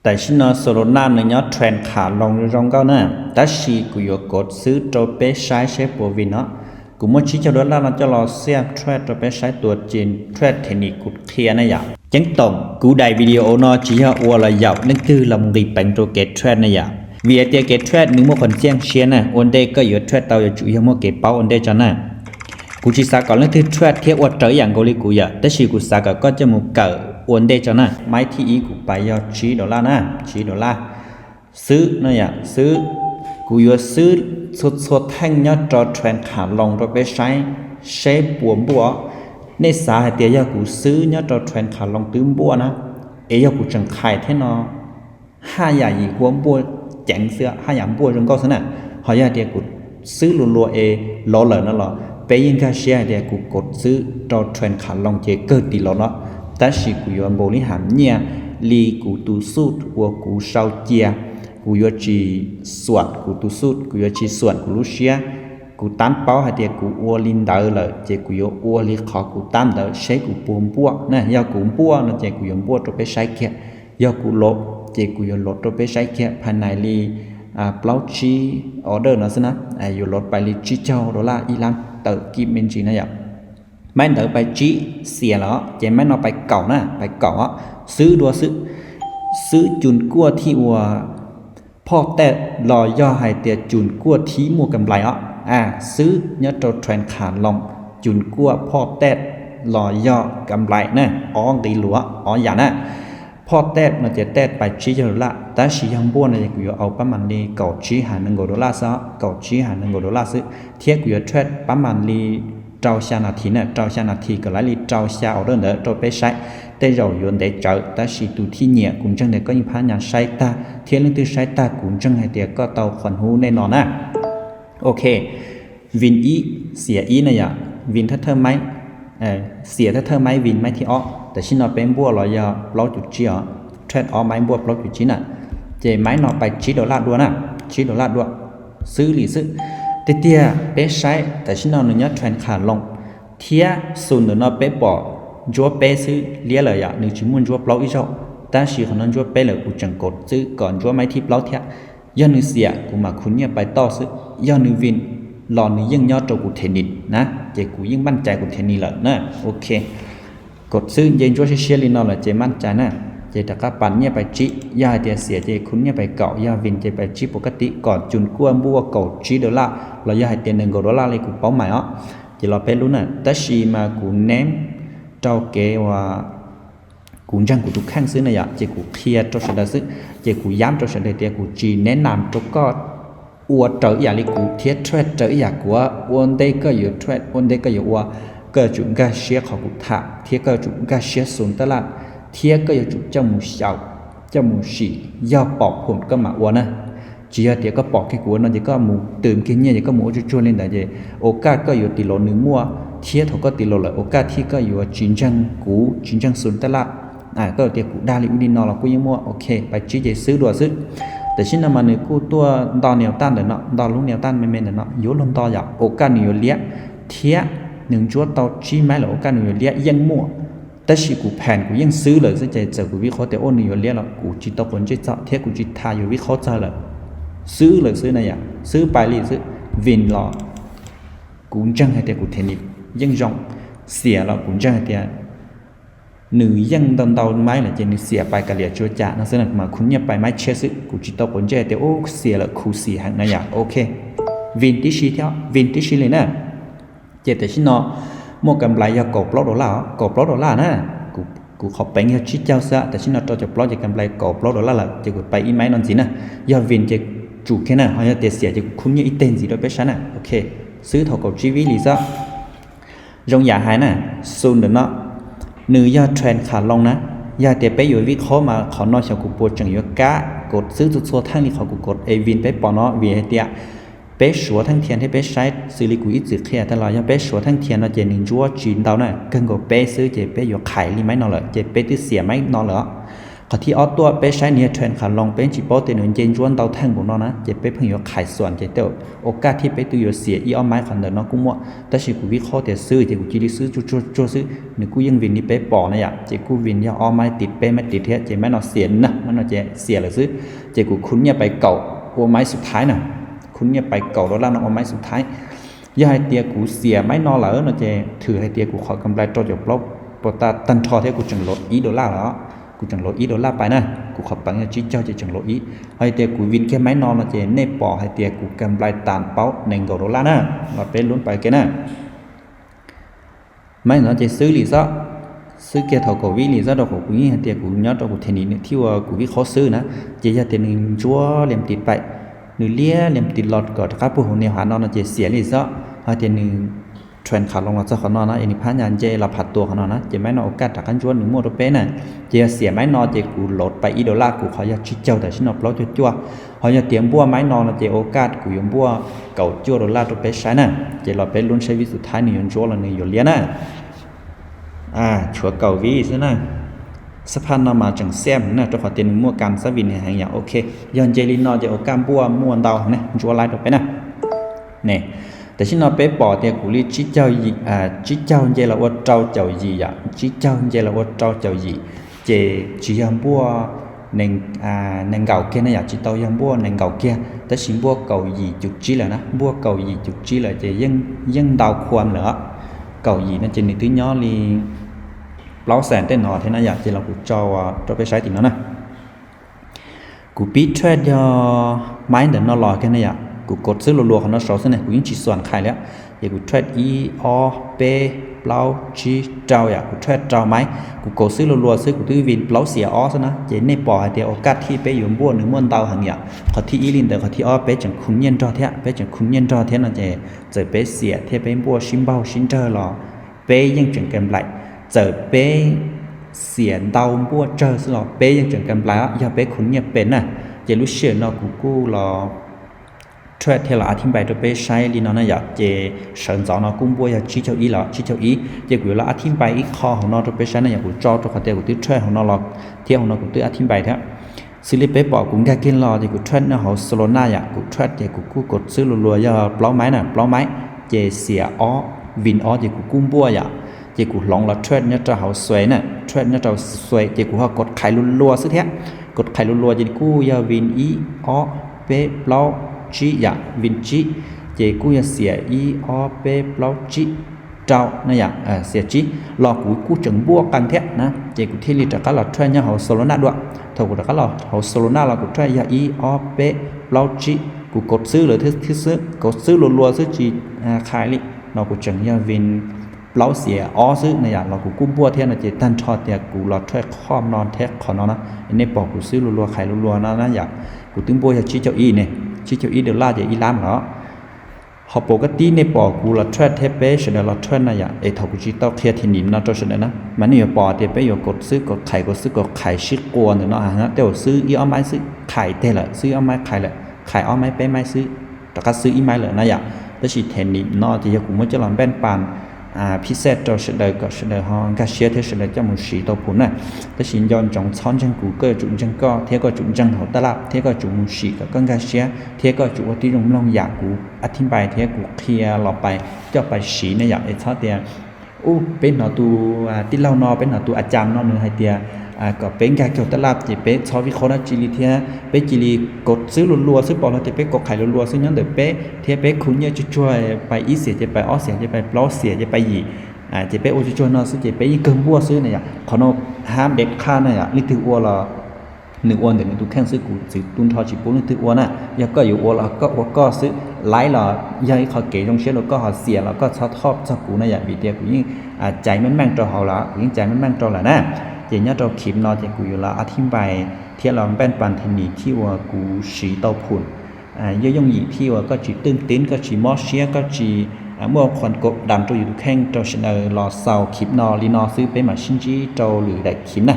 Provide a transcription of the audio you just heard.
Tam sim no Solana nws nyob trend qham loo zoo nkauj na, tab sis kuv yuav kov xwb rau peb saib seb puas vim no. Kuv muaj tsib caug dollar no coj los xiaj trade rau peb saib tua ces trade them nim kuv qhia na yom. Ceeb toom kuv daim video no tsis yog ua los yaum leej twg los nqis peev rau kev trade na yom, vim hais tias kev trade nws muaj qhov ntxiaj siab na, ua ntej koj yuav trade tau yuav tsum yog muaj kev paub ua ntej tso na. Kuv tsis xav kom leej twg trade thiab ua raws ib yam nkaus li kuv yom, tab sis kuv xav kom koj coj mus kawm ua ntej tso na. Maib thib ib kuv pais yog tsib dollar na, tsib dollar. Xwb no yom, xwb. Kuv yuav xwb txhua txhua theej nyob rau trend qham loo rau peb saib seb puas npuaj. Nej xav hais tias yog kuv xwb nyob rau trend qham loo twb npuaj na, es yog kuv tseem qhais thiab no, haj yam yim huab npuaj ceev xwb, haj yam npuaj zoo nkauj xwb na. Ho yog hais tias kuv xwb lus luas es lov lawm no los peb yeej nkag siab hais tias kuv kov xwb rau trend qham loo ces kawg tim lov no. Tab sis kuv yuav npaum li ham nyiaj li kuv tus xub uas kuv sau cia, kuv yuav tsis xuam kuv tus xub, kuv yuav tsis xuam kuv lub siab. Kuv tab paub hais tias kuv ua li ntawd lawm ces kuv yuav ua li qhov kuv tab ntawd seb kuv puas npuaj na. Yog kuv npuaj no ces kuv yuav npuaj rau peb saib kiag, yog kuv lov ces kuv yuav lov rau peb saib kiag. Phaj nais li plaub tsib order no xwb na, yuav lov pais li tsib caug dollar ib lab tawm kib me ntsis na yom. Maib ntawd pais tsib xias lawm ces maib no pais kaum na, pais kaum xwb dua xwb. Xwb cun kuaj thib ua phoj tej los yog hais tias cun kuaj thib muaj kam nplais os, xwb nyob rau trend qham loo cun kuaj phoj tej los yog kam nplais na, ob nqe lus, ob yam na. Phoj tej no ces tej pais tsib caug dollar, tab sis yog npuaj no ces kuv yuav au pab mam li kaum tsib has nees nkaum dollar xwb, kaum tsib has nees nkaum dollar xwb, thiab kuv yuav trade pab mam li rau xya nas this na, rau xya nas this kom lawv li rau xya order ntawd rau peb saib. Tej zaum yuav ntev tsawv tab sis tus thib nyiam kuv ntseeg tias koj yeej phab nyas saib tag thiab leej twg saib tag kuv ntseeg hais tias koj tau qhuas hnub nej no na. Ok, vin ib, xiam ib na yom, vin thawj thawj maib, xiam thawj thawj maib vin maib thib ob. Tam sim no peb npuaj los yog plaub cum tsib os, trade ob maib npuaj plaub cum tsib na, ces maib no pais tsib dollar dua na, tsib dollar dua, xwb li xwb. Tiag tiag peb saib tam sim no nws nyob trend qham loo thiab xus ntawm no peb pom ntsuab peb xwb liab lawm yom, nws tsis muaj ntsuab plaub ib zaug, tab sis qhov no ntsuab peb lawm kuv tseem kov xwb kom ntsuab maib thib plaub thiab. Yog nws xiam kuv mam khu nyiaj pais toj xwb, yog nws vin los nws yeej nyob rau kuv them nim na, ces kuv yeej maj cai kuv them nim lawm na. Ok, kov xwb nce ntsuab siab siab li no lawm ces maj cai na, ces rov qab pas nyiaj pais tsib, yog hais tias xiam ces khu nyiaj pais kaum, yog vin ces pais tsib puas kaj tib kom cun kuaj npuaj kaum tsib dollar los yog hais tias nees nkaum dollar li kuv paub mais os. Ces los peb lub na, tab sis mas kuv neeb rau kev uas kuv ntseeg kuv tus kheej xwb na yom, ces kuv qhia rau sawv daws xwb, ces kuv yab rau sawv daws tias kuv tsis nev nas rau koj ua raws ib yam li kuv thiab trade raws ib yam kuv. Ua ntej koj yuav trade, ua ntej koj yuav ua, koj yuav tsum nkag siab qhov kuv tham thiab koj yuav tsum nkag siab xus taj laj, thiab koj yuav tsum coj mus xyaum, coj mus sim, yog pom phum koj mam ua na. Tsis yog tias koj pom kiag kuv ua no ces koj mus twm kiag nyiaj ces koj mus ua tsuag tsuag li ntawd ces ua kaj koj yuav tis laus nws muaj, thiab thaum koj tis laus lawm ua kaj thiab koj yuav tsis ntseeg kuv tsis ntseeg xus taj laj. Koj tias kuv dag li ub li no los kuj yeej muaj. Ok, pais tsib ces xwb dua xwb. Tam sim no mas nws kuj tuaj nto nias taj ntawm no, nto lub nias taj me me ntawm no yuav luag nto yom, ua kaj nws yuav liab, thiab nws ntsuab tau tsib maib lawm ua kaj nws yuav liab yeej muaj. Tab sis kuv pheem kuv yeej xwb lawm xwb ces txawm kuv vib qhob tias ua nws yuav liab los kuv tsis tau quav ntsej txog thiab kuv tsis tham yuav vib qhob txog lawm. Xwb lawm xwb na yom, xwb pais li xwb, vin los kuv ntseeg hais tias kuv them nim yeej zoo, xiam los kuv ntseeg hais tias nws yeej ntau ntau maib lawm ces nws xiam pais kav liam tsuav cas no xwb na, kuv mam khu nyiaj pais maib tshiab xwb, kuv tsis tau quav ntsej hais tias ub xiam lawm khuv xim heev na yom. Ok, vin tib si thiab, vin tib si li na. Ces tam sim no muaj kam nplais yog kaum plaub dollar os, kaum plaub dollar na. Kuv qhov peev yog tsib caug xwb, tam sim no rau caum plaub ces kam nplais kaum plaub dollar lawm ces kuv pais ib maib no ntxiv na. Yog vin ces tsum kiag na, ho yog tias xiam ces kuv khu nyiaj ib teg ntxiv rau peb saib na. Ok, xwb thaum kaum tsib vib li xwb. Zoo yam hais na, xu ntawm no nws yog trend qham loo na. Yog hais tias peb yuav vib qhob mas qhov no xyov kuv puas tseem yuav kab kov xwb txhua txhua theej li qhov kuv kov es vin peb pom no, vim hais tias peb suav theej thias thiab peb saib xws li kuv ib txwm qhia tag los yog peb suav theej thias no ces nws ntsuab tsis ntau na, kawg nkaus peb xwb ces peb yuav qhais li maib no lawm ces peb twb xiam maib no lawm os. Qhov thib ob tuaj peb saib nws yog trend qhov loo, peb tsis paub tias nws nce ntsuab ntau theej npaum no na, ces peb pheej yuav qhais xuam ces tej ua kaj thiab peb twb yuav xiam ib ob maib qhov ntawm no kuj muaj, tab sis kuv vib qhob tias xwb ces kuv cia li xwb tsuag tsuag tsuag xwb, nws kuj yeej vin li peb pom na yom, ces kuj vin yog ob maib tid peb maib tid thiab, ces maib no xiam na, maib no ces xiam lawm xwb. Ces kuv khu nyiaj pais kaum ua maib xub thaib na, khu nyiaj pais kaum dollar no ua maib xub thaib. Yog hais tias kuv xiam maib no lawm no ces thwm hais tias kuv qhov kam nplais rau caum plaub puas tag nrho thiab kuv tseem lov ib dollar lawm, kuv tseem lov ib dollar pais na, kuv qhov peev yog tsib caug ces tseem lov ib. Hos yog tias kuv vin kiag maib no no ces nej pom hais tias kuv kam nplais tas paub nees nkaum dollar na, los peb lub pais ke na. Maib no ces xwb li xwb, xwb kiag thaum kaum vib li xwb, rau qhov kuv yeej hais tias kuv nyob rau kuv them nim nws thiaj ua kuv vib qhob xwb na. Ces yog tias nws ntsuab liam tid pais, nws liab liam tid los kom rov qab puag hauv niag hav no no ces xiam li xwb. Hos tias nws trend qhov loo los txog qhov no no es nws phab nyas nce los phav tua qhov no na, ces maib no ua kaj rov qab ntsuab nws muaj rau peb na. Ces yog xiam maib no ces kuv lov pais ib dollar, kuv qhov yog tsib caug tam sim no plaub caug cuaj. Hos yog tias npuaj maib no no ces ua kaj kuv yuav npuaj kaum cuaj dollar rau peb saib na. Ces los peb lub saib vib xub thaib nws yuav ntsuab los nws yuav liab na. Tshuav kaum vib xwb na. Xab phaj no mas tseem xiam na, rau qhov tias nws muaj kam xab vim nws heev yom. Ok, yog nce li no ces ua kaj npuaj muaj ntau ne, ntsuab laib rau peb na. Ne, tam sim no peb pom tias kuv li tsib caug, tsib caug nce los ua rau caum yim yom, tsib caug nce los ua rau caum yim. Ces tsis yog npuaj nees nkaum kiag na yom, tsis tau yog npuaj nees nkaum kiag, tab sis npuaj kaum yim cum tsib lawm na, npuaj kaum yim cum tsib lawm ces yeej ntau khuam lawm. Kaum yim no ces nws twb nyob li plaub xees tej no thiab na yom, ces los kuv tso rau peb saib tim no na. Kuv pib trade yog maib ntawm no los kiag na yom, kuv kaum xwb luag luag qhov no saud xwb ne, kuv yeej tsis xuas qhais li. Ces kuv trade ib ob peb plaub tsib rau yom, kuv trade rau maib, kuv kaum xwb luag luag xwb, kuv twb vin plaub xiam ob xwb na. Ces nej pom hais tias ua kaj thib peb yuav npuaj nws muaj ntau heev yom, qhov thib ib li ntawd, qhov thib ob peb tseem khu nyiaj nrog thiab, peb tseem khu nyiaj nrog thiab no ces txawm peb xiam thiab peb npuaj sib npaug sib nrawg los peb yeej tseem kam nplais. Txawm peb xiam ntau npuaj tsawg xwb los peb yeej tseem kam nplais, yog peb khu nyiaj pes na. Ces lub sij hawm no kuv kuj los trade thiab los ab thib npais rau peb saib li no na yom. Ces sawv ntxov no kuj npuaj yog tsib caug ib los tsib caug ib, ces kuv yuav los ab thib npais ib qho hauv no rau peb saib na yom. Kuv tso rau qhov tias kuv twb trade hauv no los thiab hauv no kuv twb ab thib npais thiab. Xws li peb pom kuv nkag kiag los ces kuv trade nyob hauv Solana yom, kuv trade ces kuv kuj kaum xwb luag luag yog plaub maib na, plaub maib, ces xiam ob, vin ob ces kuv kuj npuaj yom. Ces kuv hloov los trade nyob rau hauv Sui na, trade nyob rau Sui ces kuv ho kaum qhais luag luag xwb thiab. Kaum qhais luag luag ces kuj yog vin ib ob peb plaub tsib yom, vin tsib, ces kuj yog xiam ib ob peb plaub tsib rau na yom, xiam tsib los kuv kuj tseem npuaj qees thiab na, ces kuv thiaj li rov qab los trade nyob hauv Solana dua. Thaum kuv rov qab los hauv Solana los kuv trade yog ib ob peb plaub tsib, kuv kaum xwb lawm thiab xwb, kaum xwb luag luag xwb tsis qhais li, no kuv tseem yog vin plaub xiam ob xwb na yom, los kuv kuj npuaj thiab no ces tag nrho tias kuv los trade qhov no thiab qhov no na, nej pom kuv xwb luag luag qhais luag luag no na yom. Kuv twb npuaj yog tsib caug ib ne, tsib caug ib dollar ces ib lab los. Ho pom kab tib nej pom kuv los trade thiab peb sawv daws los trade na yom, es thaum kuv tsis tau qhia them nim no rau sawv daws na mas nej yuav pom tias peb yuav kaum xwb kaum qhais, kaum xwb kaum qhais sib quas ntawm no, tej zaum xwb ib ob maib xwb qhais teg lawm, xwb ib ob maib qhais lawm, qhais ob maib peb maib xwb rov qab xwb ib maib lawm na yom. Tab sis them nim no ces yog kuv muab coj los npaj pas phij xej rau sawv daws kom sawv daws ho nkag siab thiab sawv daws coj mus siv tau phum na. Tab sis nco ntsoov txhob ntseeg kuv, koj yuav tsum ntseeg koj thiab koj tsum ntseeg hauv taj laj thiab koj tsum mus sim kom koj nkag siab thiab koj tsum ua tib zoo mloog yam kuv ab thib npais thiab kuv qhia los pais coj pais siv ne yom. Es txhob tias ub peb hnov tus tij laug no, peb hnov tus a cas no nws hais tias kom peb nkag kiag taj laj ces peb txhob vij qhob dab tsi li thiab peb cia li kaum xwb luag luag xwb, pom los tias peb kaum qhais luag luag xwb nyob ntawm peb thiab peb khu nyiaj tsuag tsuag, pais ib xiam ces pais ob xiam ces pais plaub xiam ces pais yim, ces peb ua tsuag tsuag no xwb ces peb yeej kawg npuaj xwb na yom. Qhov no hab deb qhaj na yom, leej twg ua los nws ua ntawm nws tus kheej xwb, kuv txwv tu nrho tsis pub leej twg ua na. Yog koj yuav ua los koj ua koj xwb, laib los yog ib qho kev zoo siab rau koj, ho xiam los koj txhob thov txog kuv na yom, vim tias kuv yeej caiv meej meej rau hauv lawm, kuv yeej caiv meej meej rau lawm na. Ces nyob rau khib no ces kuv yuav los ab thib npais thiab los npaj pas them nim thij uas kuv siv tau phum yooj yooj yim thij uas koj tsis twj tib, koj tsis mob siab, koj tsis muaj qhuas kaum dam rau yus tus kheej, rau sawv daws los xaus khib no li no xwb, peb mam sib ntsib rau lwm daim khib na.